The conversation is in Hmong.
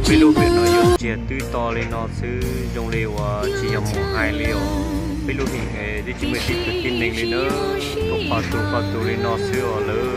Peb lub him no yuav ntsiag twb to li no xwb, zoo li uas tsis yog mus hais li os. Peb lub him twb tsis muaj tib tug tib neeg li na, rau pom tus pom tus li no xwb os lawm.